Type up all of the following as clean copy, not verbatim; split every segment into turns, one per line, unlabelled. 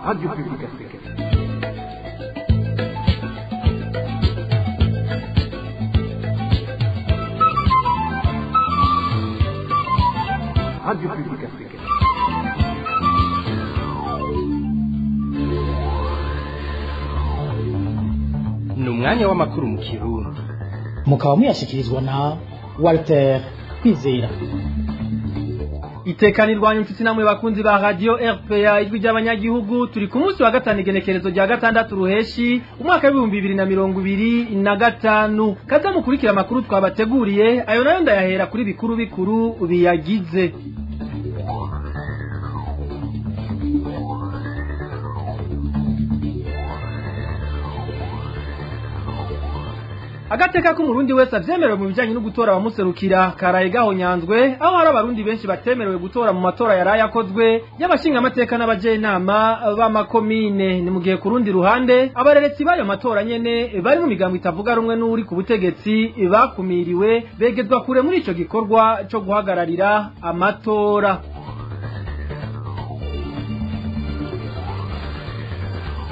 Radio Publique Africaine. Radio Publique Africaine.
Ni umwanya w'amakuru mu Kirundi.
Mukaba muyashyikirizwa na Walter Kwizera.
Itekanirwanya inshuti namwe bakunzi ba Radio RPA, ijwi ry'abanyagihugu. Turi ku munsi wa gatanu, igenekerezo rya 6 ruheshi umwaka w'2025. Kaza mukurikira amakuru twabateguriye. Ayo nayo ndayahera kuri bikuru bikuru biyagize. Agateka k'umurundi wese avyemerewe mu bijanye no gutora abamuserukira karaye gahonyanzwe, aho hari abarundi benshi batemerewe gutora mu matora yaraye akozwe y'abashinga amateka n'abajenama b'amakomine. Ni mu gihe ku rundi ruhande abareretsi b'ayo matora nyene bari mu migambo itavuga rumwe n'uri ku butegetsi bakumiriwe, begezwa kure muri ico gikorwa co guhagararira amatora.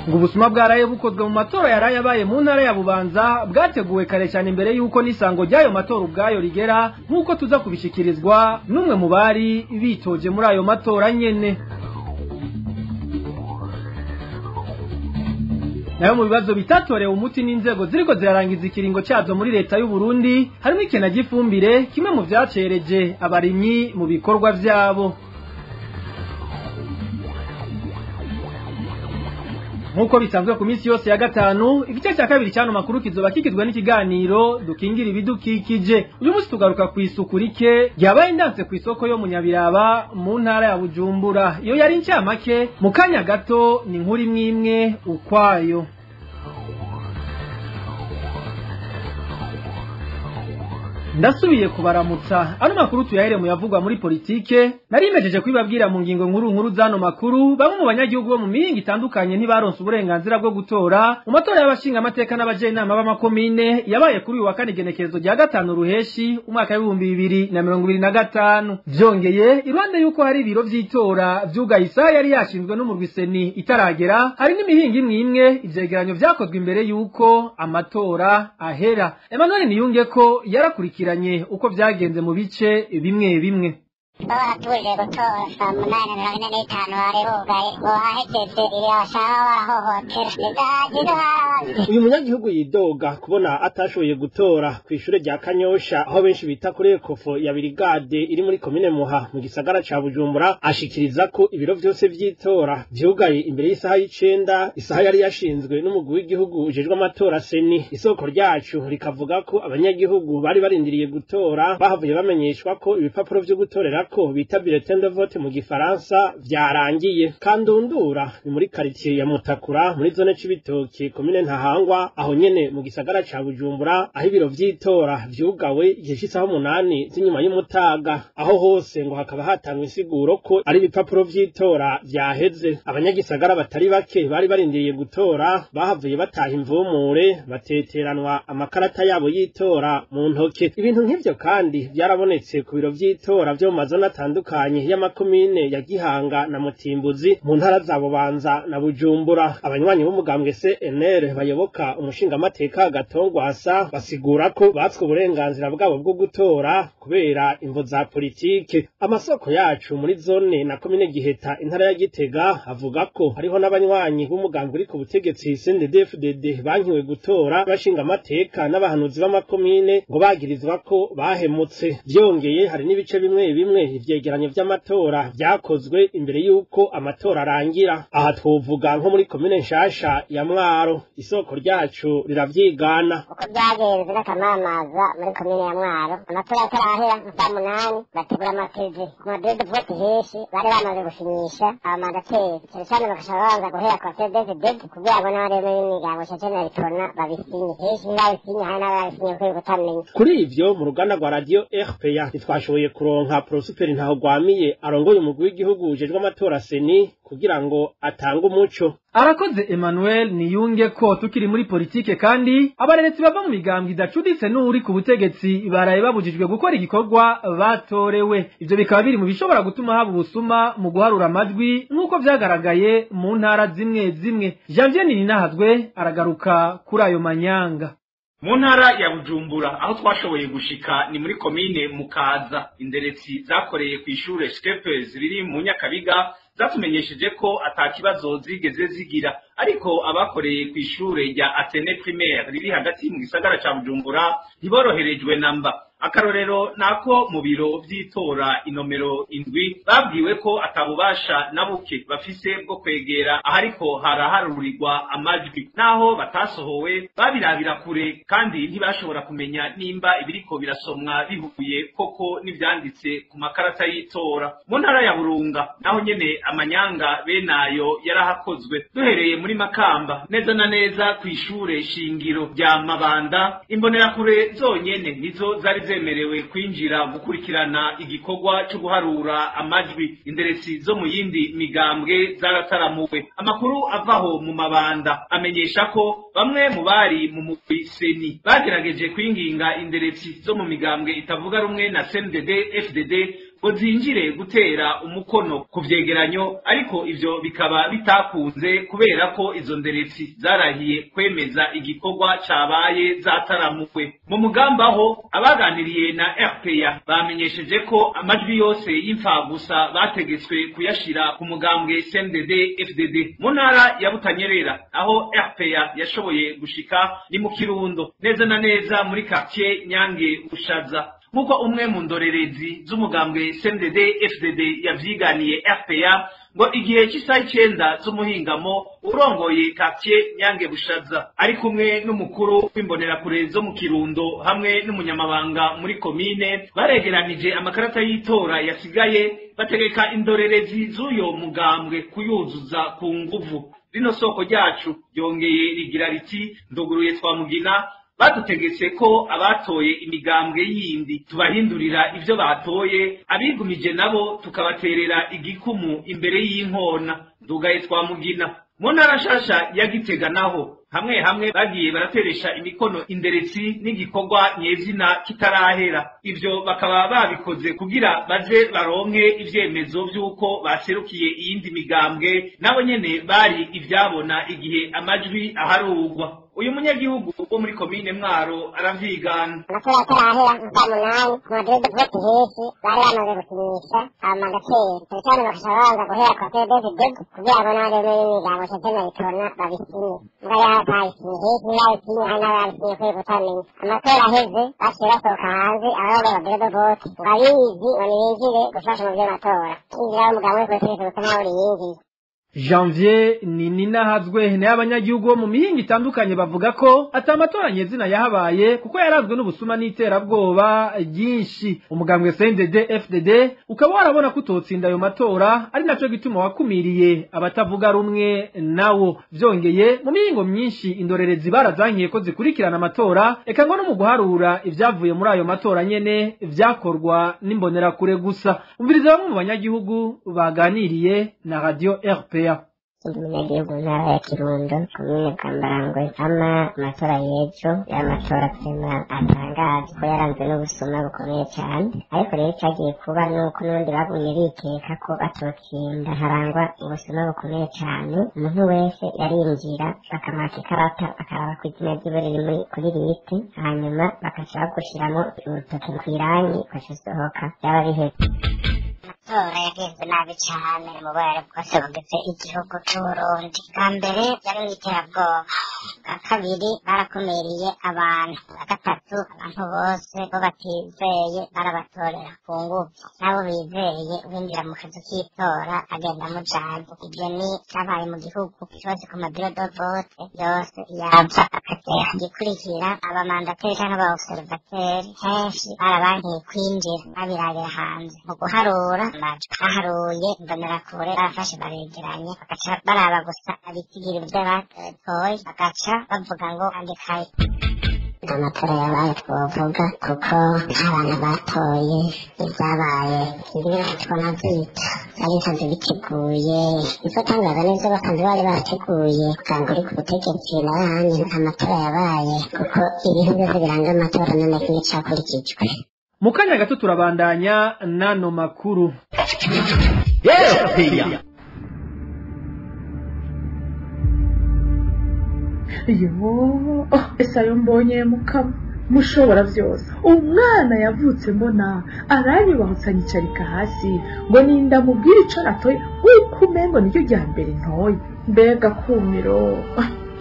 Ngo ubusuma bwaraye bukozwe mu matora yaraye abaye mu ntara ya Bubanza bwateguwe kare cyane imbere y'uko n'isango ry'ayo matora ubwayo rigera, nk'uko tuza kubishikirizwa n'umwe mu bari bitoje muri ayo matora nyene. Nayo mu bibazo bitatorewe umuti n'inzego ziriko zirarangiza ikiringo cyazo muri leta y'u Burundi harimo ikena ry'ifumbire, kimwe mu vyacereje abarimyi mu bikorwa vyabo. Nkuko bisanzwe ku minsi yose ya gatanu, igice cya kabiri cyano makuru kizoba kigizwe n'ikiganiro dukingira ibidukikije. Uyu munsi tugaruka ku isuku rike ryabaye ndanse ku isoko yo Munyabiraba mu ntara ya Bujumbura. Iyo yari incamake, mu kanya gato ni nkuru imwe imwe ukwayo. Ndasubiye kubaramutsa. Ano makuru tuyahere mu yavugwa muri politike. Narimejeje kubibabwira mu ngingo nkuru nkuru zano makuru. Bamwe mu banyagihugu bo mu mihingo itandukanye ntibaronse uburenganzira bwo gutora mu matora y'abashinga amateka n'abajenama b'amakomine yabaye kuri uyu wa kane, igenekerezo rya 5 ruheshi umwaka w'2025. Vyongeye, iruhande yuko hari ibiro vy'itora vyugaye isaha yari yashinzwe n'umurwi seni itaragera, hari n'imihingo imwe imwe ivyegeranyo vyakozwe imbere yuko amatora ahera. Emmanuel Niyunge ko yarakurikiranye uko vyagenze mu bice bimwe bimwe.
Baratuje gutora saa 8:45, bari bugaye ngo bahejeje ibasaba bahohotera.
Uyu munyagihugu yidoga kubona atashoboye gutora kw'ishure rya Kanyosha, aho benshi bita kuri Ekofo ya Birigade iri muri komine Muha mu gisagara ca Bujumbura, ashikiriza ko ibiro vyose vy'itora vyugaye imbere y'isaha y'9, isaha yari yashinzwe n'umugwi w'igihugu ujejwe amatora seni. Isoko ryacu rikavuga ko abanyagihugu bari barindiriye gutora bahavuye bamenyeshwa ko ibipapuro vyo gutorera ko bita bulletin de vote mu gifaransa vyarangiye. Kandundura ni muri quartier ya Mutakura muri zone Cibitoke, komine Ntahangwa, aho nyene mu gisagara ca Bujumbura, aho ibiro vy'itora vyugawe igihe c'isaha 8 z'inyuma y'umutaga. Aho hose ngo hakaba hatangwa insiguro ko ari ibipapuro vy'itora vyaheze. Abanyagisagara batari bake bari barindiriye gutora bahavuye bataha imvumure, bateteranwa amakarata yabo y'itora mu ntoke. Ibintu nk'ivyo kandi vyarabonetse ku biro vy'itora vyo mu mazone atandukanye y'amakomine ya Gihanga na Mutimbuzi mu ntara za Bubanza na Bujumbura. Abanywanyi b'umugambwe CNL bayoboka umushingamateka Gatongwasa basigura ko batswe uburenganzira bwabo bwo gutora kubera imvo za politike. Amasoko yacu muri zone na komine Giheta, intara ya Gitega, avuga ko hariho n'abanywanyi b'umugambwe uri ku butegetsi CNDD-FDD bankiwe gutora abashingamateka n'abahanuzi b'amakomine, ngo bagirizwa ko bahemutse. Vyongeye, hari n'ibice bimwe bimwe ivyegeranyo vy'amatora vyakozwe imbere y'uko amatora arangira. Aha twovuga nko muri komine nshasha ya Mwaro. Isoko ryacu riravyigana.
Uko vyagenze n'akamamaza muri komine ya Mwaro, amatora atarahera nka saa 8 bategura amateze ku mabureau de vote henshi bari bamaze gusinyisha abamandateri, cane cane bagashaka babanza guhera ku basedezedede kugira ngo n'abari muri migambo cane cane babitona babisinye. Henshi ntibabisinye, hari n'ababisinye kubera kutamenya.
Kuri ivyo, mu ruganda rwa Radio RPA ntitwashoboye kuronka Prosper Prosper Ntahogwamiye arongoye umugwi w'igihugu ujejwe amatora CENI kugira ngo atange umuco.
Arakoze Emmanuel Niyunge. Ko tukiri muri politike kandi, abareretse bava mu migambwe idacuditse n'uri ku butegetsi baraye babujijwe gukora igikorwa batorewe. Ivyo bikaba biri mu bishobora gutuma haba ubusuma mu guharura amajwi, nk'uko vyagaragaye mu ntara zimwe zimwe. Janvier Nininahazwe aragaruka kuri ayo manyanga.
Mu ntara ya Bujumbura, aho twashoboye gushika ni muri komine Mukaza, inderetsi zakoreye ku ishure Skepers riri mu Nyakabiga zatumenyesheje ko ata kibazo zigeze zigira, ariko abakoreye ku ishure rya Atene Primaire riri hagati mu gisagara ca Bujumbura ntiboroherejwe namba. Akarorero nako mu biro vy'itora inomero 7 babwiwe ko atabubasha na buke bafise bwo kwegera ahariko haraharurirwa amajwi. Naho batasohowe, babirabira kure kandi ntibashobora kumenya nimba ibiriko birasomwa bihuye koko n'ivyanditse ku makarata y'itora. Mu ntara ya Burunga naho nyene amanyanga benayo yarahakozwe. Duhereye muri Makamba, neza na neza kw'ishure shingiro rya Mabanda, imbonerakure zonyene nizo zari zemerewe kwinjira gukurikirana igikorwa cyo guharura amajwi. Inderesi zo mu yindi migambwe zarataramuwe. Amakuru avaho mu Mabanda amenyesha ko bamwe mu bari mu mugwi CENI bagerageje kwinginga inderesi zo mu migambwe itavuga rumwe na CNDD FDD ngo zinjire gutera umukono ku vyegeranyo, ariko ivyo bikaba bitakunze kubera ko izo nderetsi zarahiye kwemeza igikorwa cabaye zataramuwe. Mu mugamba ho, abaganiriye na RPA bamenyesheje ko amajwi yose y'imfagusa bategetswe kuyashira ku mugambwe CNDD FDD. Mu ntara ya Butanyerera, aho RPA yashoboye gushika, ni mu Kirundo, neza na neza muri quartier Nyange Bushaza, nk'uko umwe mu ndorerezi z'umugambwe CNDD FDD yavyiganiye RPA. Ngo igihe cy'isaha 9 z'umuhingamo, urongoye quartier Nyange Bushaza ari kumwe n'umukuru w'imbonerakure zo mu Kirundo hamwe n'umunyamabanga muri komine baregeranije amakarata y'itora yasigaye, bategeka indorerezi z'uyo mugambwe kuyuzuza ku nguvu. Rino soko ryacu ryongeye rigira riti: "Nduguruye twamugina, badutegetse ko abatoye imigambwe yindi tubahindurira ivyo batoye, abigumije nabo tukabaterera igikumu imbere y'inkona. Ndugaye twamugina." Mu ntara nshasha ya Gitega naho, hamwe hamwe bagiye barateresha imikono inderetsi n'igikorwa nyezina kitarahera. Ivyo bakaba babikoze kugira baze baronke ivyemezo vy'uko baserukiye iyindi migambwe, nabo nyene bari ivyabona igihe amajwi aharurwa. Uyu munyagihugu wo muri komine Mwaro aravyigana.
Amatora atarahera, nka saa 8, ku ma bureaux de vote henshi bari bamaze gusinyisha abamandateri, cyane cyane bagaca babanza guhera kwa CNDD-FDD kugira ngo n'abandi bo muri miryango Sheze na Itona babisinye. Mbwa y'abatabisinye henshi ntibabisinye, hari n'ababisinye kubera kutamenya. Amatora aheze, baciye basohoka hanze abayoboye ama bureaux de vote ngo abizi ngo nibinjire gufasha mu vy'amatora. Kwinjira w'umugabo we kubategeka gusa ntawe uriyinjiye.
Janvier ni Ninahazwe. Nayo abanyagihugu bo mu mihingo itandukanye bavuga ko ata amatora nyezina yahabaye, kuko yaranzwe n'ubusuma n'iterabwoba ryinshi. Umugambwe CNDD FDD ukaba warabona ko utotsinda ayo matora, ari naco gituma wakumiriye abatavuga rumwe nawo. Vyongeye, mu mihingo myinshi indorerezi barazankiye ko zikurikirana amatora, eka ngo no mu guharura ivyavuye muri ayo matora nyene vyakorwa n'imbonerakure gusa. Umviriza bamwe mu banyagihugu baganiriye na Radio RPA.
Ndi umunyagihugu, ntara ya Kirundo, komine Bwambarangwe. Ama amatora y'ejo, y'amatora twema atangaje ko yaranzwe n'ubusuma bukomeye cyane. Ariko rero icyagiye kuba ni uko n'ubundi bagumye bikeka ko batotsinda, harangwa ubusuma bukomeye cyane. Umuntu wese yarinjira bakamwaka ikarata, bakaraba ko izina ryiwe riri muri kuri liste, hanyuma bakaca bagushyiramo urutoki kw'irangi, ugaca usohoka, byaba biheze. Amatora yagenze nabi cyane mu burere bwose bugize igihugu c'Uburundi. Bwa mbere yari mw'iterabwoba, bwa kabiri barakumiriye abantu, bwa gatatu abantu bose bo batizeye barabatorera ku nguvu, n'abo bizeye winjira mu kazu k'itora agenda amujanye. Ivyo ni vyabaye mu gihugu cose, ku ma bureaux de vote yose yava akagera. Igikurikira, abamandateri canke aba observateurs henshi barabankiye kwinjira, babirabira hanze. Mu guharura amajwi, baharuye imbonerakure barafashe baregeranya, bagaca baraba gusa abitigiri ivyo batoye, bagaca bavuga ngo andikayo. Nta matora yabaye twovuga, kuko nta bantu batoye. Ibyabaye twonavyita vyari bisanzwe biteguye, izotangaza n'ivyo basanzwe bari bateguye kugira uri ku butegetsi. Narahanye nta matora yabaye, kuko ibintu byose biranga amatora nta na kimwe cakurikijwe.
Mu kanya gato turabandanya n'ano makuru.
Yo, ese ayo mbonye mukama mushobora byose! Umwana yavutse mbona aranyubahutse, anyicarika hasi ngo ninda mubwire ico natoye, nk'uko umengo niryo rya mbere ntoye. Mbega kumiro!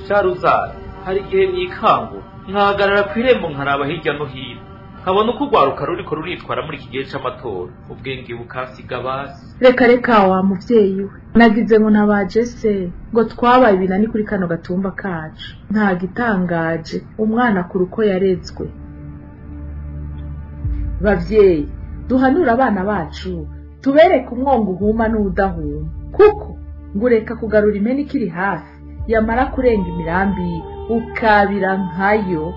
Sharuzari, hari igihe nikangura nkahagarara ku irembo, nkaraba hirya no hino, nkabona uko urwaruka ruriko ruritwara muri iki gihe c'amatora, ubwenge bukansiga basi.
Reka reka, wa muvyeyi we, nagize ngo ntabaje se ngo twabaye ibinani kuri kano gatumba kacu. Nta gitangaje, umwana akura uko yarezwe. Bavyeyi, duhanure abana bacu, tubereke umwongo uhuma n'udahuma, kuko ngo ureka kugarura impene ikiri hafi, yamara kurenga imirambi ukabira nkayo.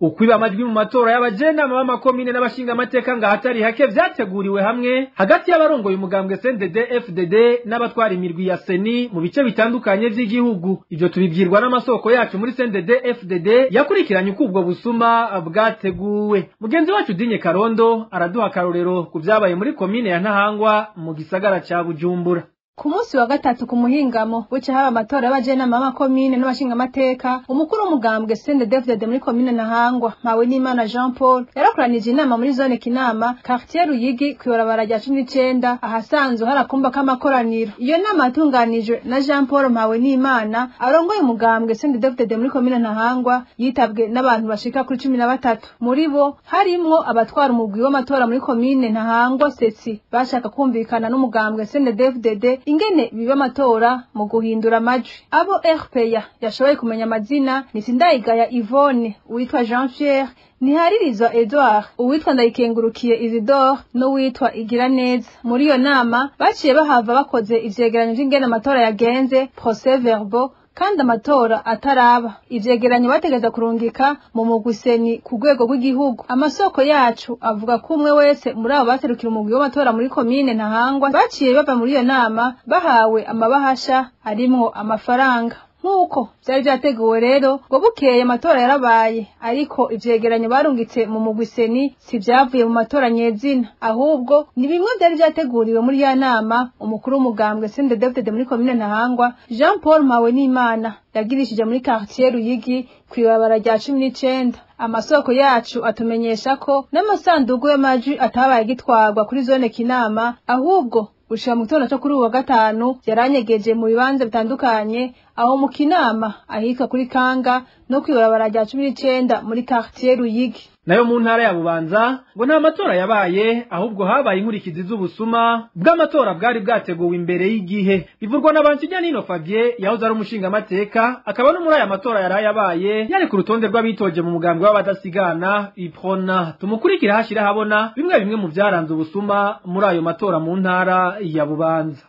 Ukwiba amajwi mu matora y'abajenama b'amakomine n'abashingamateka ngo ahatari hake vyateguriwe hamwe hagati y'abarongoye umugambwe CNDD FDD n'abatwara imirwi ya CENI mu bice bitandukanye vy'igihugu. Ivyo tubibwirwa n'amasoko yacu muri CNDD FDD yakurikiranye uko ubwo busuma bwateguwe. Mugenzi wacu Dinye Karondo araduha akarorero ku vyabaye muri komine ya Ntahangwa mu gisagara ca Bujumbura.
Ku munsi wa gatatu ku muhingamo buca haba amatora y'abajenama b'amakomine n'abashingamateka, umukuru w'umugambwe CNDD-FDD muri komine Ntahangwa, Mpawenimana Jean Paul, yarakoranije inama muri zone Kinama, quartier Ruyigi, kw'ibarabara rya 19, ahasanzwe hari akumba k'amakoraniro. Iyo nama yatunganijwe na Jean Paul Mpawenimana arongoye umugambwe CNDD-FDD muri komine Ntahangwa, yitabwe n'abantu bashika kuri 13. Muri bo harimwo abatwara umugwi w'amatora muri komine Ntahangwa Setsi, bashaka kumvikana n'umugambwe CNDD-FDD ingene biba amatora mu guhindura amajwi. Abo RPA yashoboye kumenya amazina ni Sindayigaya Yvonne, uwitwa Jean Pierre Niharirizwa Edouard, uwitwa Ndayikengurukiye Isidore n'uwitwa Igiraneza. Muri iyo nama baciye bahava bakoze ivyegeranyo vy'ingene amatora yagenze, procès verbaux, kandi amatora ataraba. Ivyegeranyo bategereza kurungika mu mugwi CENI ku rwego rw'igihugu. Amasoko yacu avuga ko umwe wese muri abo baserukira umugwi w'amatora muri komine Ntahangwa baciye bava muri iyo nama bahawe amabahasha arimwo amafaranga. Nk'uko vyari vyateguwe rero, ngo bukeye amatora yarabaye, ariko ivyegeranyo barungitse mu mugwi CENI si vyavuye mu matora nyezina, ahubwo ni bimwe vyari vyateguriwe muri ya nama umukuru w'umugambwe CNDD-FDD muri komine Ntahangwa Jean Paul Mpawenimana yagirishije muri quartier Ruyigi kw'ibarabara rya 19. Amasoko yacu atumenyesha ko n'amasandugu y'amajwi atabaye agitwarwa kuri zone Kinama, ahubwo gushika mu gitondo co kuri uwa gatanu yaranyegeje mu bibanza bitandukanye aho mu Kinama, ahitwa kuri Kanga no kw'ibarabara rya 19 muri quartier Ruyigi.
Nayo mu ntara ya Bubanza ngo nta matora yabaye, ahubwo habaye inkurikizi z'ubusuma bw'amatora bwari bwateguwe imbere y'igihe. Bivurwa na Banshijyanino Fabien, yahoze ari umushingamateka akaba no muri aya matora yaraye abaye yari ku rutonde rw'abitoje mu mugambwe w'abadasigana Iprona. Tumukurikira hashira habona bimwe bimwe mu vyaranze ubusuma muri ayo matora mu ntara ya Bubanza.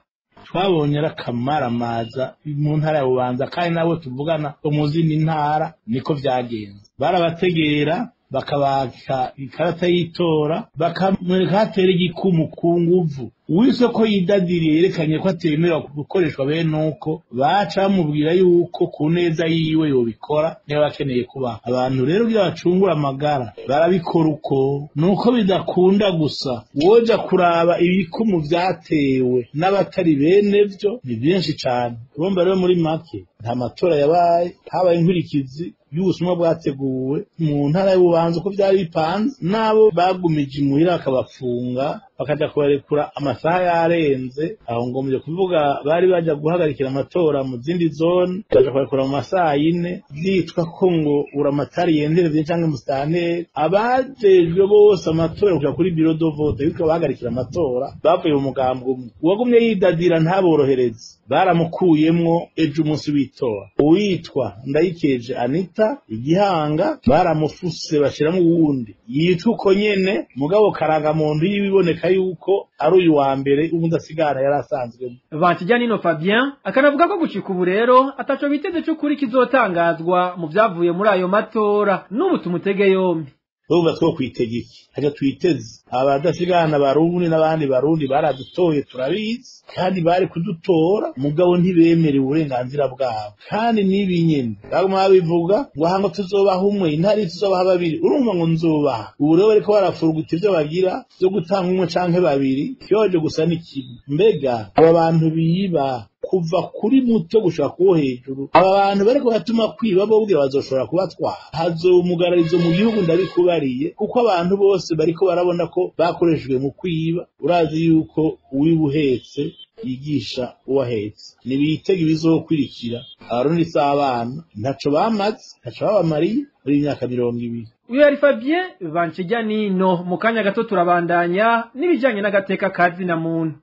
Twabonye ari akamaramaza mu ntara ya Bubanza, kandi nabo tuvugana bo mu zindi ntara niko vyagenze. Barabategera, bakabaka ikarata y'itora, bakamwereka hatera igikumu ku nguvu. Uwise ko yidadiriye yerekanye ko atemerewe gukoreshwa bene uko, baca bamubwira yuko ku neza yiwe yobikora niba bakeneye kubaho. Abantu rero kugira bacungure amagara barabikora uko, nuko bidakunda gusa. Woja kuraba ibikumu vyatewe n'abatari bene vyo ni byinshi cane. Urumva rero muri make nta matora yabaye, habaye inkurikizi y'ubusuma bwateguwe mu ntara y'Ububanza uko vyari bipanze, n'abo bagumije imuhira bakabafunga bakaja kubarekura amasaha yarenze. Aho ngombye kuvuga bari baja guhagarikira amatora mu zindi zone, baja kubarekura mu masaha 4, vyitwa ko ngo uramatari yenderevye canke musitanteri. Abajejwe bose amatora kuja kuri bureau de vote bitwa bahagarikira amatora bavuye mu mugambwe umwe. Uwagumye yidadira ntaborohereze, baramukuyemwo ejo umunsi w'itora. Uwitwa Ndayikeje Anita Igihanga baramufuse, bashiramwo uwundi yitwa uko nyene, mugabo karangamuntu yiwe iboneka yuko ari uyu wa mbere uw'indasigana yari asanzwemo.
Bankijyanino Fabien akanavuga ko gushika ubu rero ataco biteze c'ukuri kizotangazwa mu vyavuye muri ayo matora. N'ubu tumutege yombi.
Urumva two kwitega iki? Haja twiteze abadasigana Barundi n'abandi Barundi baradutoye, turabizi, kandi bari kudutora, mugabo ntibemerewe uburenganzira bwabo. Kandi n'ibi nyene baguma babivuga ngo aha ngo tuzobaha umwe, intare tuzobaha babiri, urumva ngo nzobaha. Ubu rero bariko barafuruguta ivyo bagira vyo gutanga umwe canke babiri, kibaje gusa ni kimwe. Mbega aba bantu biba kuva kuri muto gushika kuwo hejuru, aba bantu bariko batuma kwiba bo ubwe bazoshobora kubatwara, hazomugararizo mu gihugu, ndabikubariye, kuko abantu bose bariko barabona ko bakoreshejwe mu kwiba. Urazi yuko uwibuhetse yigisha uwahetse. Nibitega ibizokurikira. Abarundi si abana, ntaco bamaze, ntaco babamariye muri iyi myaka 20.
Uyu yari Fabien Bankijyanino. Mu kanya gato turabandanya n'ibijanye n'agateka ka zina muntu.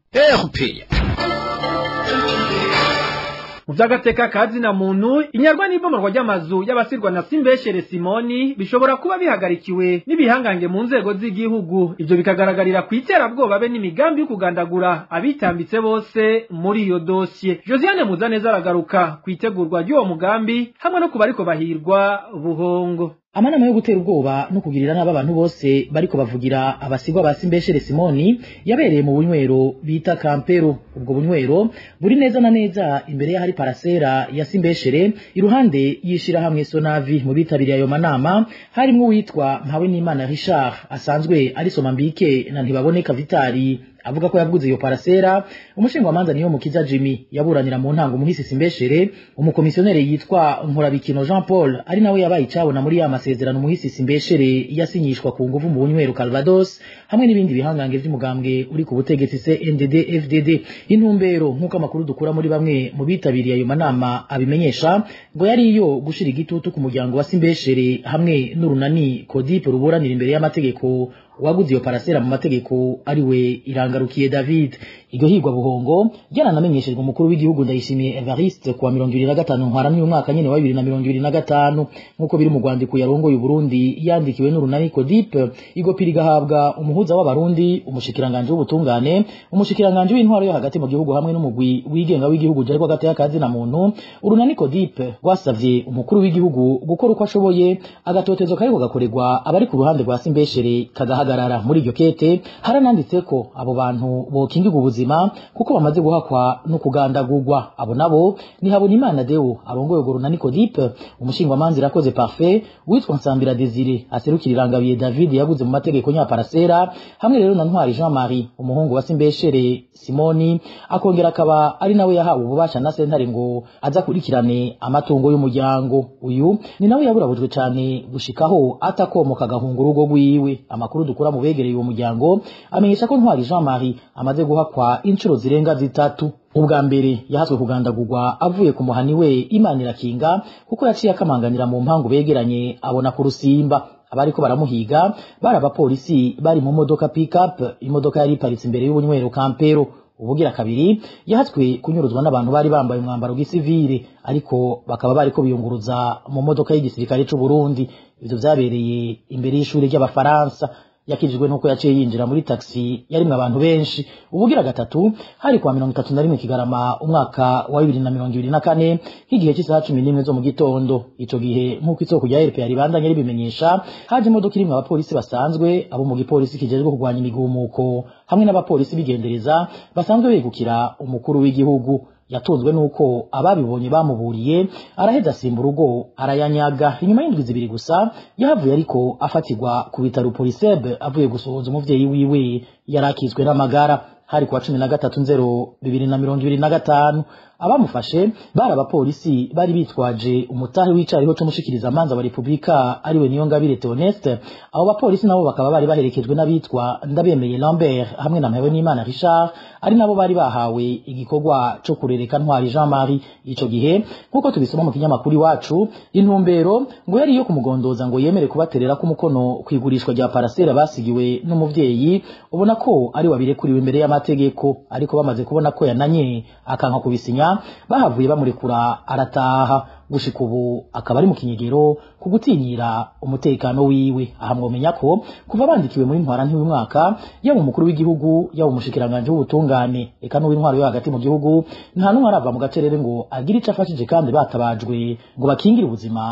Mu vy'agateka ka zina muntu, inyarwa n'ibomorwa ry'amazu y'abasirwa na Simbeshere Simoni bishobora kuba bihagarikiwe n'ibihangange mu nzego z'igihugu. Ivyo bikagaragarira ku iterabwoba be n'imigambi yo kugandagura abitambitse bose muri iyo dosiye. Josiane Muzaneza aragaruka ku itegurwa ry'uwo mugambi hamwe no ku bariko bahirwa buhongo.
Amanama yo gutera ubwoba no kugirira nabi abantu bose bariko bavugira abasigwa ba Simbeshere Simoni yabereye mu bunywero bita Kampero. Ubwo bunywero buri neza na neza imbere y'ahari parasera ya Simbeshere, iruhande yishira hamwe Sonavi. Mu bitabiriye ayo manama harimwo uwitwa Mpawenimana Richard asanzwe ari Somambike na Ntibaboneka Vitali avuga ko yaguze iyo parasera. Umushingwamanza niyo Mukiza Jimmy yaburanira mu ntango umuhisi Simbeshere, umukomisiyoneri yitwa Nkorabikino Jean Paul ari nawe yabaye icabona muri ya masezerano umuhisi Simbeshere yasinyishwa ku nguvu mu bunywero Calvados, hamwe n'ibindi bihangange vy'umugambwe uri ku butegetsi CNDD FDD. Intumbero, nk'uko amakuru dukura muri bamwe mu bitabiriye ayo manama abimenyesha, ngo yari iyo gushira igitutu ku muryango wa Simbeshere hamwe n'urunani Codipe ruburanira imbere y'amategeko waguze iyo parasera mu mategeko ariwe Irangarukiye David. Iryo higwa buhongo ryaranamenyeshejwe umukuru w'igihugu Ndayishimiye Evariste kuwa 2025 Ntwarante uyu mwaka nyene wa 2025, nk'uko biri mu rwandiko yarongoye Burundi yandikiwe n'urunani Codipe. Igopi rigahabwa umuhuza w'Abarundi, umushikiranganje w'ubutungane, umushikiranganje w'intwaro yo hagati mu gihugu hamwe n'umugwi wigenga w'igihugu ujejwe agateka ka zina muntu. Urunani Codipe rwasavye umukuru w'igihugu gukora uko ashoboye agatotezo kariko gakorerwa abari ku ruhande rwa Simbeshere kagahagarara. Muri iryo kete harananditse ko abo bantu bokingirwa ubuzima kuko bamaze guhakwa no kugandagurwa. Abo nabo ni Habonimana Deo arongoye urwo runani Codipe, umushingwamanza Irakoze Parfait, witwa Nsambira Desire aserukira Irangabiye David yaguze mu mategeko nyaparasera, hamwe rero na Ntwari Jean Marie umuhungu wa Simbeshere Simoni, akongera akaba ari nawe yahawe ububasha na sentare ngo aza kurikirane amatungo y'umuryango. Uyu ni nawe yaburabujwe cane gushikaho atakomoka agahunga urugo rwiwe. Amakuru dukura mu begereye uwo muryango amenyesha ko Ntwari Jean Marie amaze guhakwa inshuro zirenga zitatu. Ubwa mbere yahaswe kugandagurwa avuye ku muhani we Imanirakinga, kuko yaciye akamanganira mu mpangu begeranye abona ku rusimba. Abariko baramuhiga bari abapolisi bari mu modoka pick-up, imodoka yari iparitse imbere y'ubunywero Kampero. Ubugira kabiri yahatswe kunyuruzwa n'abantu bari bambaye umwambaro w'gisivile, ariko bakaba bariko biyunguruza mu modoka y'igisirikare c'u Burundi. Ivyo vyabereye imbere y'ishuri ry'Abafaransa. Yakijijwe nuko yaciye yinjira muri taxi yarimwe abantu benshi. Ubugira gatatu hari kwa 31 Kigarama umwaka wa 2024 nk'igihe cy'isaha 11 zo mu gitondo. Ico gihe nk'uko isoko rya RPA ribandanye ribimenyesha, haje imodoka irimwe abapolisi basanzwe, abo mu gipolisi kijejwe kurwanya imigumuko hamwe n'abapolisi bigendereza basanzwe begukira umukuru w'igihugu. Yatunzwe nuko ababibonye bamuburiye, araheza asimba urugo arayanyaga. Inyuma y'indwi zibiri gusa yahavuye ariko afatirwa ku bitaro Poliseb avuye gusohoza umuvyeyi wiwe yarakizwe n'amagara. Hari kuwa 13 nzero 2025. Abamufashe bari abapolisi bari bitwaje umutahe w'icariho c'umushikiriza manza wa Republika ariwe Niyongabire Theoneste. Abo bapolisi nabo bakaba bari baherekejwe n'abitwa Ndabemeye Lambert hamwe na Mpawenimana Richard, ari nabo bari bahawe igikorwa co kurereka Ntwari Jean Marie. Ico gihe nkuko tubisoma mu kinyamakuru Iwacu, intumbero ngo yari iyo kumugondoza ngo yemere kubaterera k'umukono kwigurishwa rya parasera basigiwe n'umuvyeyi, ubona ko ari wabirekuriwe imbere y'amategeko. Ariko bamaze kubona ko yananye akanka kubisinya, kanya bahavuye bamurekura arataha. Gushika ubu akaba ari mu kinyegero ku gutinyira umutekano wiwe. Aha mwomenya ko kuva bandikiwe muri ntwara nk'uyu mwaka, yaba umukuru w'igihugu, yaba umushikiranganje w'ubutungane, eka n'uw'intwaro yo hagati mu gihugu, nta n'umwe arava mu gacerere ngo agire ico afashije, kandi batabajwe ngo bakingire ubuzima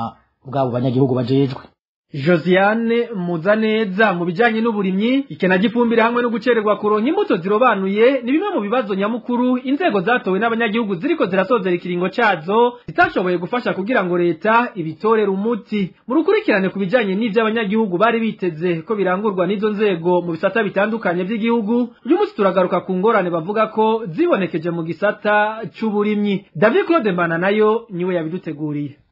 bw'abo banyagihugu bajejwe.
Josiane Muzaneza. Mu bijanye n'uburimyi, ikena gifumbire hamwe no gucererwa kuronka imbuto zirobanuye ni bimwe mu bibazo nyamukuru inzego zatowe n'abanyagihugu ziriko zirasozera ikiringo cazo zitashoboye gufasha kugira ngo leta ibitorere umuti. Mu rukurikirane ku bijanye n'ivyo abanyagihugu bari biteze ko birangurwa n'izo nzego mu bisata bitandukanye vy'igihugu, uyu munsi turagaruka ku ngorane bavuga ko zibonekeje mu gisata c'uburimyi. David Claude Mbana nayo niwe yabiduteguriye.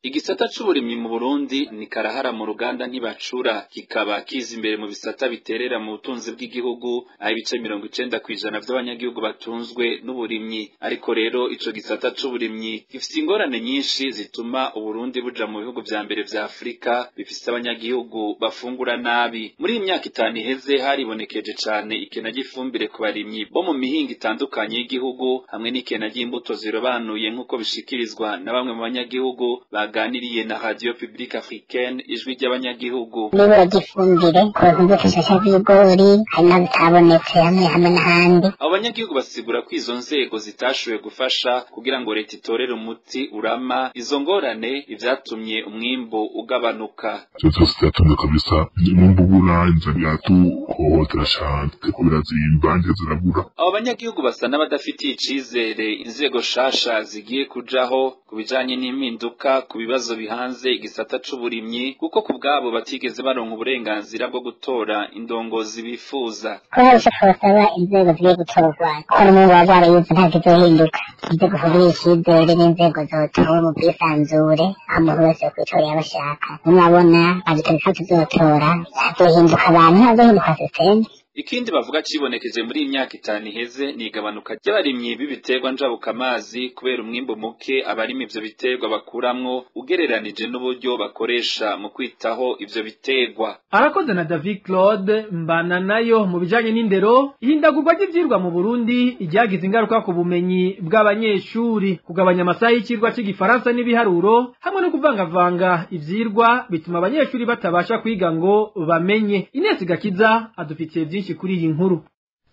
Igisata c'uburimyi mu Burundi ni karahara mu ruganda ntibacura, kikaba kiza imbere mu bisata biterera mu butunzi bw'igihugu, aho ibice 90% vy'abanyagihugu batunzwe n'uburimyi. Ariko rero ico gisata c'uburimyi gifise ingorane nyinshi zituma Uburundi buja mu bihugu vya mbere vya Afrika bifise abanyagihugu bafungura nabi. Muri iyi myaka 5 iheze haribonekeje cane ikena ry'ifumbire ku barimyi bo mu mihingo itandukanye y'igihugu, hamwe n'ikena ry'imbuto zirobanuye, nk'uko bishikirizwa na bamwe mu banyagihugu baganiriye na Radio Publique Africaine, ijwi ry'abanyagihugu.
N'ibura ry'ifumbire ku imbuto nshasha z'ibigori hari naho zitabonetse hamwe hamwe n'ahandi.
Abo banyagihugu basigura ko izo nzego zitashoboye gufasha kugira ngo leta itorere umuti urama izo ngorane, ivyatumye umwimbu ugabanuka.
Ivyo vyose vyatumye kabisa umwimbu ubura, inzara iratuhohotera cane, biriko birazimba, indya zirabura.
Abo banyagihugu basa n'abadafitiye icizere inzego shasha zigiye kujaho ku bijanye n'impinduka ku bibazo bihanze igisata c'uburimyi, kuko ku bwabo batigeze baronka uburenganzira bwo gutora indongozi bifuza.
Ko hari ico twosaba inzego zigiye gutorwa, ko n'umwimbu waza warayize nta kizohinduka. Inzego kugira icizere n'inzego zotowe mu bwisanzure, aho umuntu wese yokwitorera abo ashaka. Nimwabona badutegeka tuzotora, hazohinduka abantu, hazohinduka sisiteme.
Ikindi bavuga cibonekeje muri iyi myaka 5 iheze ni igabanuka ry'abarimyi b'ibiterwa njabukamazi kubera umwimbu muke abarima ivyo biterwa bakuramwo ugereranije n'uburyo bakoresha mu kwitaho ivyo biterwa.
Arakoze na David Claude Mbana nayo. Mu bijanye n'indero, ihindagurwa ry'ivyirwa mu Burundi ryagize ingaruka ku bumenyi bw'abanyeshuri. Kugabanya amasaha y'icirwa c'igifaransa n'ibiharuro hamwe no kuvangavanga ivyirwa bituma abanyeshuri batabasha kwiga ngo bamenye. Ines Gakiza adufitiye byinshi kuri iyi nkuru.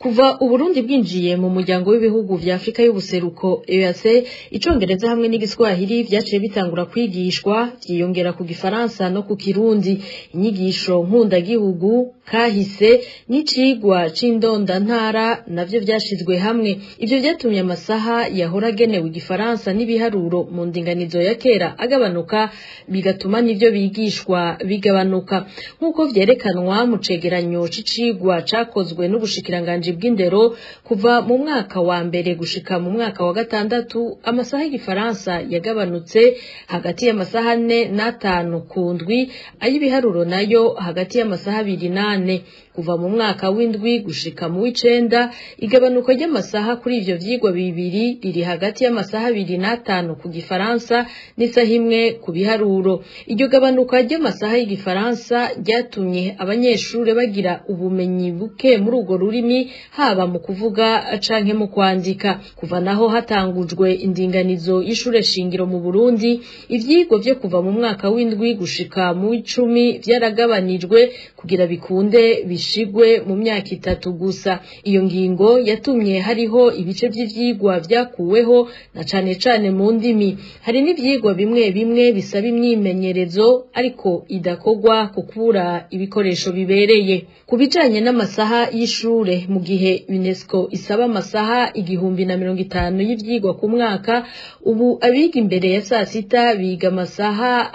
Kuva Uburundi bwinjiye mu muryango w'ibihugu vya Afrika y'ubuseruko EAC, icongereza hamwe n'igiswahili vyaciye bitangura kwigishwa, vyiyongera ku gifaransa no ku kirundi. Inyigisho nkundagihugu, kahise n'icigwa c'indondantara navyo vyashizwe hamwe. Ivyo vyatumye amasaha yahora agenewe igifaransa n'ibiharuro mu ndinganizo ya kera agabanuka, bigatuma n'ivyo bigishwa bigabanuka, nk'uko vyerekanwa mu cegeranyo c'icigwa cakozwe n'ubushikiranganji bw'indero. Kuva mu mwaka wa mbere gushika mu mwaka wa 6, amasaha y'igifaransa yagabanutse hagati y'amasaha 4 na 5 ku ndwi, ay'ibiharuro nayo hagati y'amasaha 2 na 4. Kuva mu mwaka w'indwi gushika mu w'icenda, igabanuka ry'amasaha kuri ivyo vyigwa bibiri riri hagati y'amasaha 2 na 5 ku gifaransa n'isaha 1 ku biharuro. Iryo gabanuka ry'amasaha y'igifaransa ryatumye abanyeshure bagira ubumenyi buke muri urwo rurimi, haba mu kuvuga canke mu kwandika. Kuva naho hatangujwe indinganizo y'ishure shingiro mu Burundi, ivyigwa vyo kuva mu mwaka w'indwi gushika mu w'icumi vyaragabanijwe kugira bikunde bishigwe mu myaka 3 gusa. Iyo ngingo yatumye hariho ibice vy'ivyigwa vyakuweho, na cane cane mu ndimi. Hari n'ivyigwa bimwe bimwe bisaba imyimenyerezo ariko idakogwa ku kubura ibikoresho bibereye. Ku bijanye n'amasaha y'ishure, mu gihe UNESCO isaba amasaha 1050 y'ivyigwa ku mwaka, ubu abiga imbere ya saa sita biga amasaha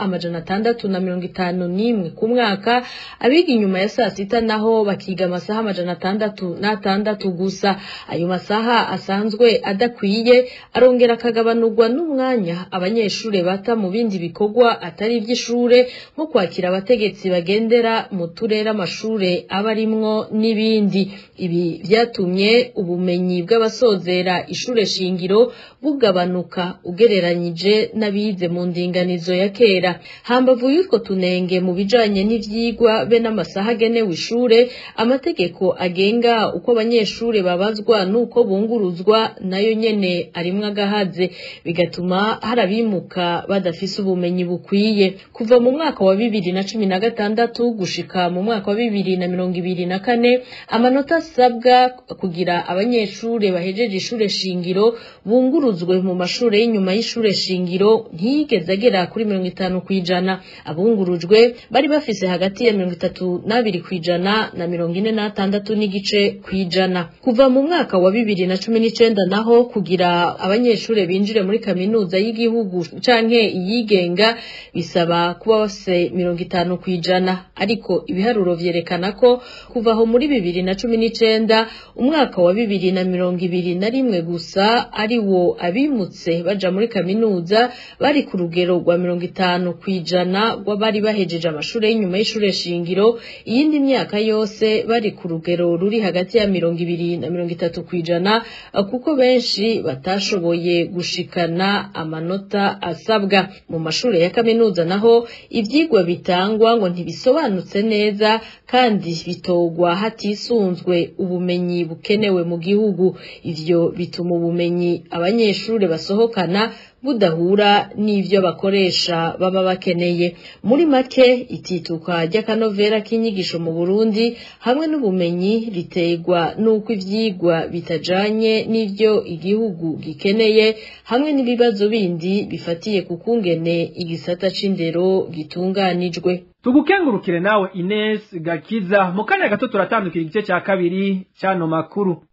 651 ku mwaka, abiga inyuma ya saa sita naho bakiga amasaha 606 gusa. Ayo masaha asanzwe adakwiye arongera akagabanurwa n'umwanya abanyeshure bata mu bindi bikorwa atari ivy'ishure, nko kwakira abategetsi bagendera mu turere amashure aba arimwo n'ibindi. Ibi Ibi vyatumye ubumenyi bw'abasozera ishure shingiro bugabanuka ugereranyije n'abize mu ndinganizo ya kera. Hambavu y'utwo tunenge mu bijanye n'ivyigwa be n'amasaha agenewe ishure, amategeko agenga uko abanyeshure babazwa n'uko bunguruzwa nayo nyene arimwo agahaze, bigatuma hari abimuka badafise ubumenyi bukwiye. Kuva mu mwaka wa 2016 gushika mu mwaka wa 2024, amanota asabwa kugira abanyeshure bahejeje ishure shingiro bunguruzwe mu mashure y'inyuma y'ishure shingiro ntiyigeze agera kuri 50%. Abungurujwe bari bafise hagati ya 32% na 46.5%. Kuva mu mwaka wa 2019 naho, kugira abanyeshure binjire muri kaminuza y'igihugu canke iyigenga bisaba kuba bafise 50%, ariko ibiharuro vyerekana ko kuva aho muri 2019 umwaka wa 2021 gusa ari wo abimutse baja muri kaminuza bari ku rugero rwa 50% rw'abari bahejeje amashure y'inyuma y'ishure shingiro. Iyindi myaka yose bari ku rugero ruri hagati ya 20 na 30%, kuko benshi batashoboye gushikana amanota asabwa. Mu mashure ya kaminuza naho ivyigwa bitangwa ngo ntibisobanutse neza kandi bitogwa hatisunzwe ubumenyi bukenewe mu gihugu. Ivyo bituma ubumenyi abanyeshure basohokana budahura n'ivyo bakoresha baba bakeneye. Muri make, itituka ry'akanovera k'inyigisho mu Burundi hamwe n'ubumenyi riterwa n'uko ivyigwa bitajanye n'ivyo igihugu gikeneye, hamwe n'ibibazo bindi bifatiye ku kungene igisata c'indero gitunganijwe.
Tugukengurukire nawe Ines Gakiza. Mu kanya gato turatandukira igice ca kabiri c'ano makuru.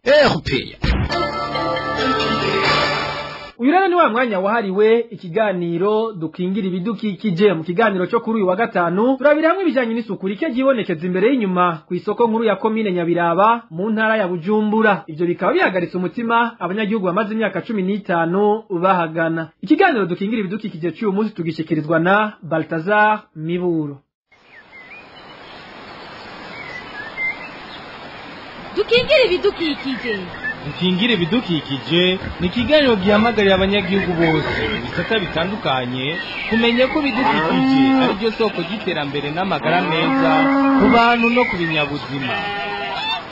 Uyu rero ni wa mwanya wahariwe ikiganiro dukingira ibidukikije. Mu kiganiro cyo kuri uyu wa gatanu turabira hamwe ibijanye n'isuku rike ryibonekeza imbere y'inyuma ku isoko nkuru ya komine Nyabiraba mu ntara ya Bujumbura. Ivyo bikaba bihagaritse umutima abanyagihugu bamaze imyaka 15 bahagana. Ikiganiro dukingira ibidukikije cy'uyu munsi tugishikirizwa na Baltazar Miburo.
Dukingira ibidukikije.
Dukingira ibidukikije ni ikiganiro gihamagarira abanyagihugu bose mu bisata bitandukanye kumenya ko ibidukikije ari byo soko ry'iterambere n'amagara meza ku bantu no ku binyabuzima.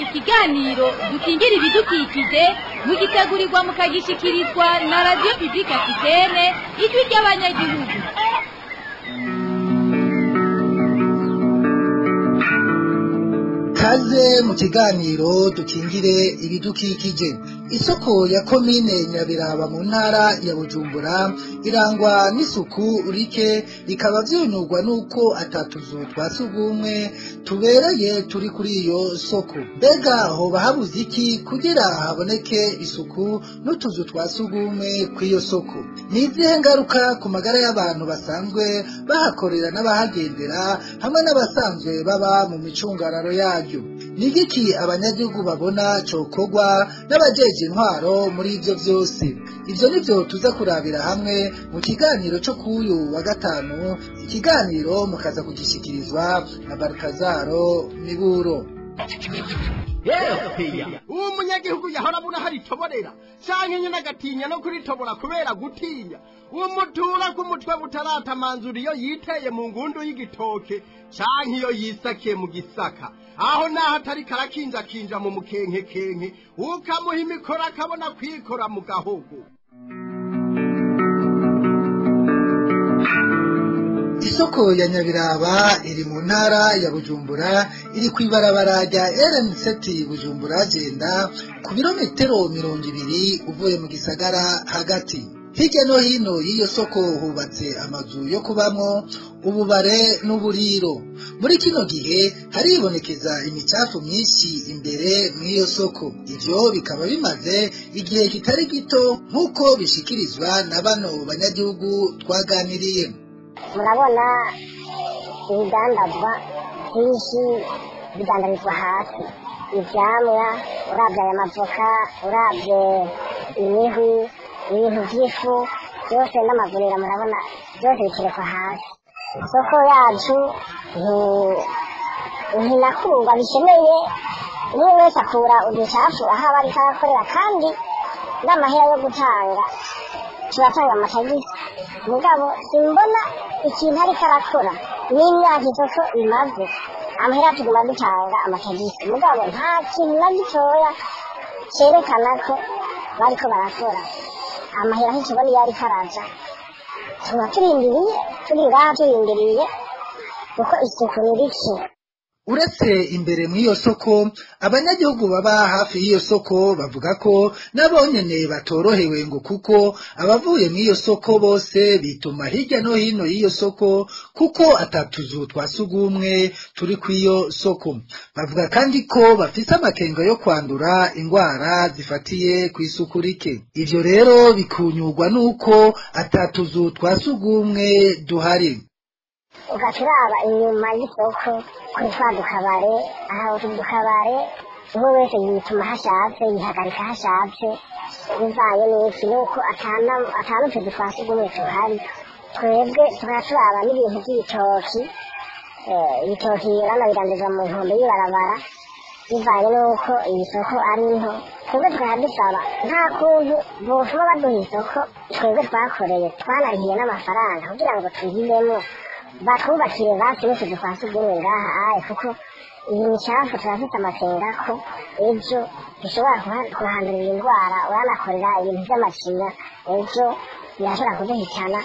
Ikiganiro dukingira ibidukikije mugitegurirwa mukagishikirizwa na Radio Publique Africaine, ijwi ry'abanyagihugu.
Kaze mu kiganiro dukingire ibidukikije. Isoko ya komine Nyabiraba mu ntara ya Bujumbura irangwa n'isuku rike, bikaba vyunurwa nuko atatuzu twa sugumwe tubereye turi kuri iyo soko. Mbega hoba habuze iki kugira haboneke isuku n'utuzu twa sugumwe kw'iyo soko? Ni izihe ngaruka ku magara y'abantu basanzwe bahakorera n'abahagendera hamwe n'abasanzwe baba mu micungararo yaryo? Ni igiki abanyagihugu babona cokorwa n'abajeje intwaro muri ivyo vyose? Ivyo nivyo tuza kurabira hamwe mu kiganiro co kuyu wa gatanu. Ikiganiro mukaza kugishikirizwa na Baltazaro Miburo.
Uwo munyagihugu yahora abona hari itoborera canke nyene agatinya no kuritobora kubera gutinya umutura k'umutwe butaratamanzura iyo yiteye mu ngundu y'igitoke canke iyo yisakiye mu gisaka, aho naho atari karakinjakinja mu mukenkekenke, ukamuha imikoro akabona kwikora mu gahogo.
Isoko ya Nyabiraba iri mu ntara ya Bujumbura, iri kw'ibarabara rya RN7 Bujumbura Jenda, ku birometero 20 uvuye mu gisagara hagati. Hirya no hino y'iyo soko hubatse amazu yo kubamwo, ububare n'uburiro. Muri kino gihe haribonekeza imicafu myinshi imbere mw'iyo soko. Ivyo bikaba bimaze igihe kitari gito nk'uko bishikirizwa na bano banyagihugu twaganiriye.
Murabona ibidandazwa byinshi bidandarizwa hasi, ivyamwa, uravye aya mavoka, uravye imihwi, ibintu vy'ifu byose n'amagurira, murabona byose biterekwa hasi. Isoko yacu ntinakundwa bikeneye Umwe wese akura uducafu aho aba ariko arakorera, kandi n'amahera yo gutanga turatanga amatagisi. Mugabo simbona ikintu ariko arakora n'imyaka isoko imaze, amahera tuguma dutanga amatagisi, mugabo nta kintu na gitoya cerekana ko bariko barakora. Amahera ntitubona iyo ariko araja, tuba turindiriye, turi ngaha turindiriye, kuko isuku ni rike.
Uretse imbere mw'iyo soko, abanyagihugu baba hafi y'iyo soko bavuga ko nabonyene batorohewe, ngo kuko abavuye mw'iyo soko bose bituma hirya no hino y'iyo soko, kuko atatuzu twa sugumwe turi kw'iyo soko. Bavuga kandi ko bafise amakenga yo kwandura ingwara zifatiye kw'isuku rike. Ivyo rero bikunyurwa n'uko atatuzu twa sugumwe duhari.
Ugaca uraba inyuma y'isoko kuri twa dukabare, aho utu dukabare umwe wese yituma aho ashatse, yihagarika aho ashatse, bivanye n'iki? Nuko atana utuzu twa sugumwe tuhari. Twebwe tukaba turaba n'ibintu by'ibitoki, ibitoki urabona birandizwa mu nkombe y'ibarabara, bivanye n'uko iyi soko ari nto. Twebwe tukaba dusaba nta kuntu bofuma baduha isoko twebwe twakoreye, twanarihiye n'amafaranga kugira ngo tuyibemo, batwubakire basi n'utuzu twa sugumwe ngaha aye, kuko iyi micafu turafite amakenga ko ejo dushobora kuhandurira indwara. Uranakorera ibintu by'amacinya, ejo birashobora kuduhitana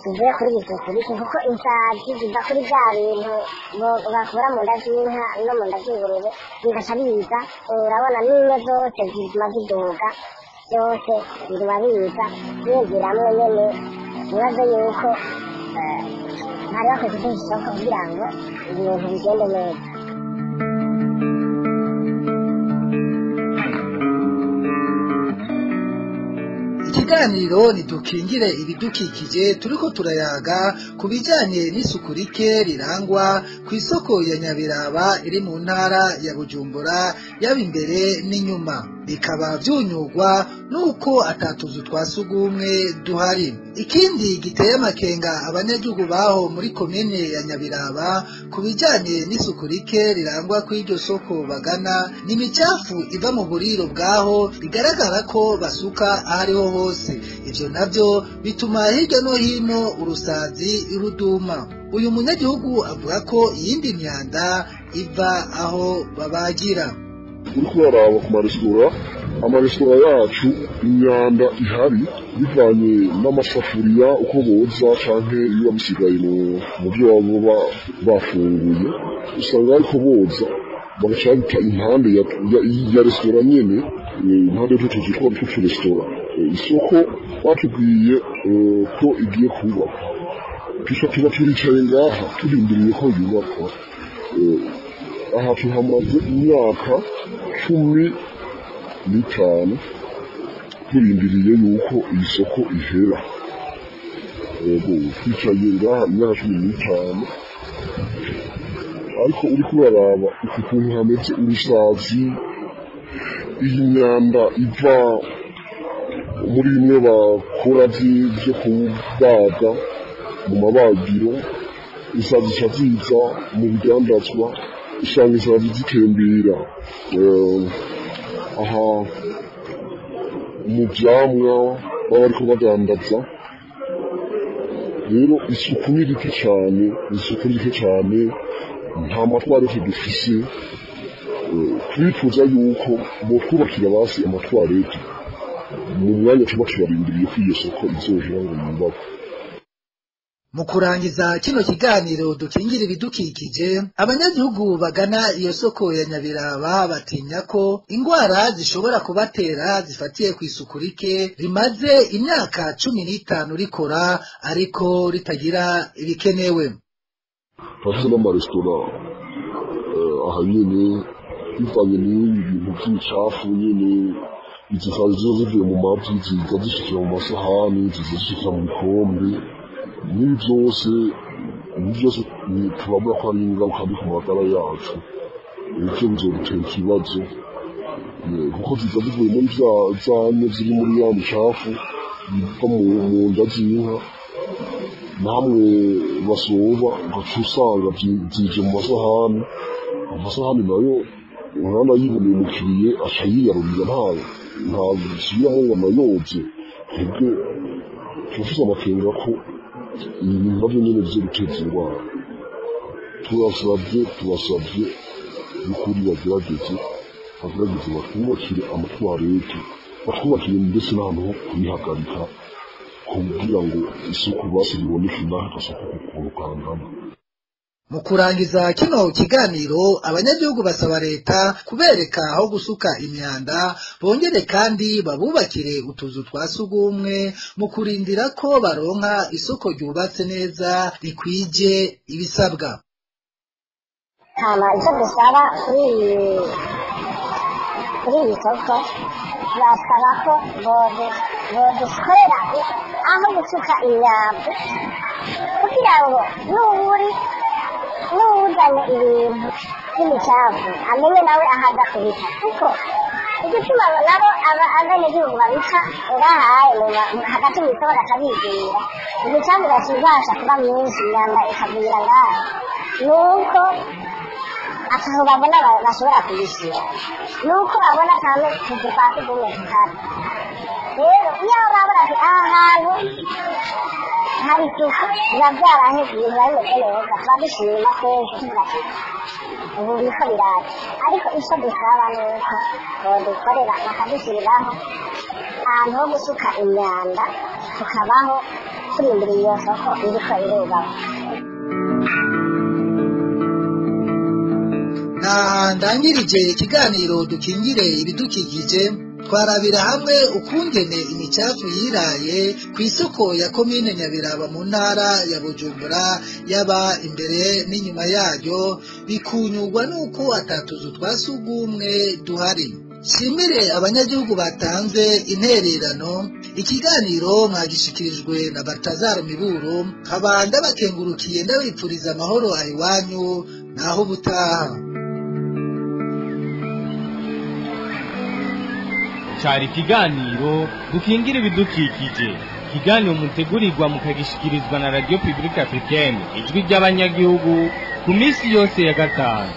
bivuye kuri isuku rike, kuko insazi ziva kuri bya bintu bakura mu nda z'inka no mu nda z'ingurube bigaca biza. Urabona n'inyo zose ziguma ziduga, byose biguma biza byinjiramwo nyene. Ibibazo yuko bari bakwiye kuduha isoko kugira ngo ibintu bigende neza.
Ikiganiro nidukingire ibidukikije, turiko turayaga ku bijanye n'isuku rike rirangwa ku isoko ya Nyabiraba iri mu ntara ya Bujumbura, yaba imbere n'inyuma, bikaba vyunyurwa nuko atatuzu twa sugumwe duhari. Ikindi giteye amakenga abanyagihugu baho muri komine ya Nyabiraba ku bijanye n'isuku rike rirangwa kw'iryo soko bagana ni imicafu iva mu buriro bwaho, bigaragara ko basuka ahariho hose. Ivyo navyo bituma hirya no hino urusazi ruduma. Uyu munyagihugu avuga ko iyindi myanda iva aho babagira.
Uriko uraraba ku maresitora, amaresitora yacu imyanda ihari bivanye n'amasafuriya uko boza canke ibiba bisigaye mu byo baba bafunguye, usanga ariko boza bagaca babita impande ya resitora nyene, impande y'utuzu tw'uturesitora. Isoko batubwiye ko igiye kubakwa, tuca tuba turicaye ngaha turindiriye ko yubakwa. Aha tuhamaze imyaka 15 turindiriye yuko iyi soko ihera. Yego, twicaye ngaha imyaka 15, ariko uriko uraraba uku kuntu hameze urusazi, iyi myanda iva muri bimwe bakora vyo kubaga mu mabagiro, insazi zica ziza mu bidandazwa, usanga insazi zitembera aha mu vyamwa baba bariko badandaza. Rero isuku ni rike cane, isuku ni rike cane, nta matwarete dufise. Twifuza yuko botwubakira basi amatwarete mu mwanya tuba tubarindiriye ko iyo soko izohera ngo yubakwe.
Mu kurangiza kino kiganiro dukingira ibidukikije, abanyagihugu bagana iyo soko ya Nyabiraba batinya ko ingwara zishobora kubatera zifatiye ku isuku rike rimaze imyaka 15 rikora ariko ritagira ibikenewe.
Turafise n'amaresitora aha nyene, bivanye n'ibi bintu vy'ibicafu nyene, izi sazi ziba zivuye mu mavyi ziza zishikira mu masahani, ziza zishikira mu bikombe, n'ibi vyose turabona ko ari ingaruka mbi ku magara yacu. Ivyo bizodutera ikibazo, kuko ziza zivuye muri zanye ziri muri ya micafu biva mu nda z'inka, namwe basoba ugaca usanga zije mu masahani, amasahani nayo Umwana yiboneye umukiriye aca yiyarurira, nta subiramo ngo anayoze. Twebwe turafise amakenga ko ibi bintu navyo nyene bizoduteza indwara. Turasavye y'ukuri bagerageze batwubakire amatwarete, batwubakire ndetse n'ahantu ho kuyihagarika kugira ngo isuku basi riboneke n'aho agasuku ukuntu kangana.
Mu kurangiza kino kiganiro, abanyagihugu basaba leta kubereka aho gusuka imyanda, bongere kandi babubakire utuzu twa sugumwe mu kurindira ko baronka isoko ryubatse neza rikwije ibisabwa.
Hama icyo dusaba kuri iyi soko, turasaba ko bodukorera aho gusuka imyanda kugira ngo n'uwuri n'uwuzanye ibintu by'imicafu amenye nawe aho aza kubita, kuko igituma nabo abenegihugu babita ngahaye hagati mu isoko bagaca bigira imicafu igashibasha kuba myinshi, imyanda ikagwira ngaha, nuko ataho babona bashobora kuyishyira, nuko babona akantu tuzu twa sugumwe tuhari. Rero iyo babona ati aha hantu hari isuku, biba byaraheze, ibintu biba bimeze neza, tuba dushima twese tuvuga ati ubu biriko biraza. Ariko icyo dusaba ni uko bodukorera bakadushyiriraho ahantu ho gusuka imyanda, tukabaho turindiriye iyo soko iriko irubakwa.
Naha ndangirije ikiganiro dukingire ibidukikije. Twarabira hamwe ukungene imicafu yiraye ku isoko ya komine Nyabiraba mu ntara ya Bujumbura, yaba imbere n'inyuma yayo, bikunyurwa n'uko atatuzu twa sugumwe duhari. Shimire abanyagihugu batanze intererano. Ikiganiro mwagishikirijwe na Baltazar Miburo, nkaba ndabakengurukiye, ndabipfuriza amahoro ayiwanyu naho ubutaha.
Cari ikiganiro dukingira ibidukikije, ikiganiro mutegurirwa mukagishikirizwa na Radio Publique Africaine, ijwi ry'abanyagihugu, ku minsi yose ya gatanu.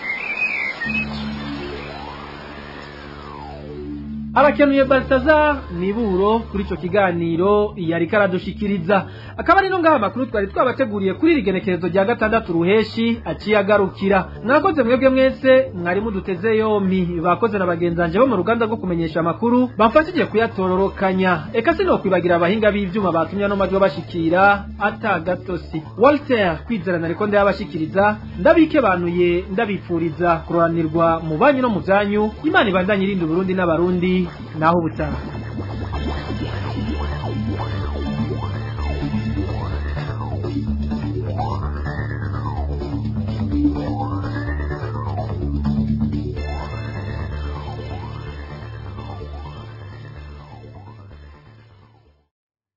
Abakenuye Baltazar Miburo kuri ico kiganiro yari karadushikiriza. Akaba ari no ngaha makuru twari twabateguriye kuri iri genekerezo rya 6 ruheshi aciye agarukira. Mwakoze mwebwe mwese mwari muduteze yompi, bakoze na bagenzanje bo mu ruganda rwo kumenyesha amakuru bamfashije kuyatororokanya. Eka sinokwibagira abahinga b'ivyuma batumye no majwi bashikira atagatosi. Walter Kwizera nariko ndayabashikiriza, ndabikebanuye, ndabipfuriza kuroranirwa mu banyu no mu vyanyu. Imana ibandanye irinda Burundi n'abarundi. Naho ubutaha.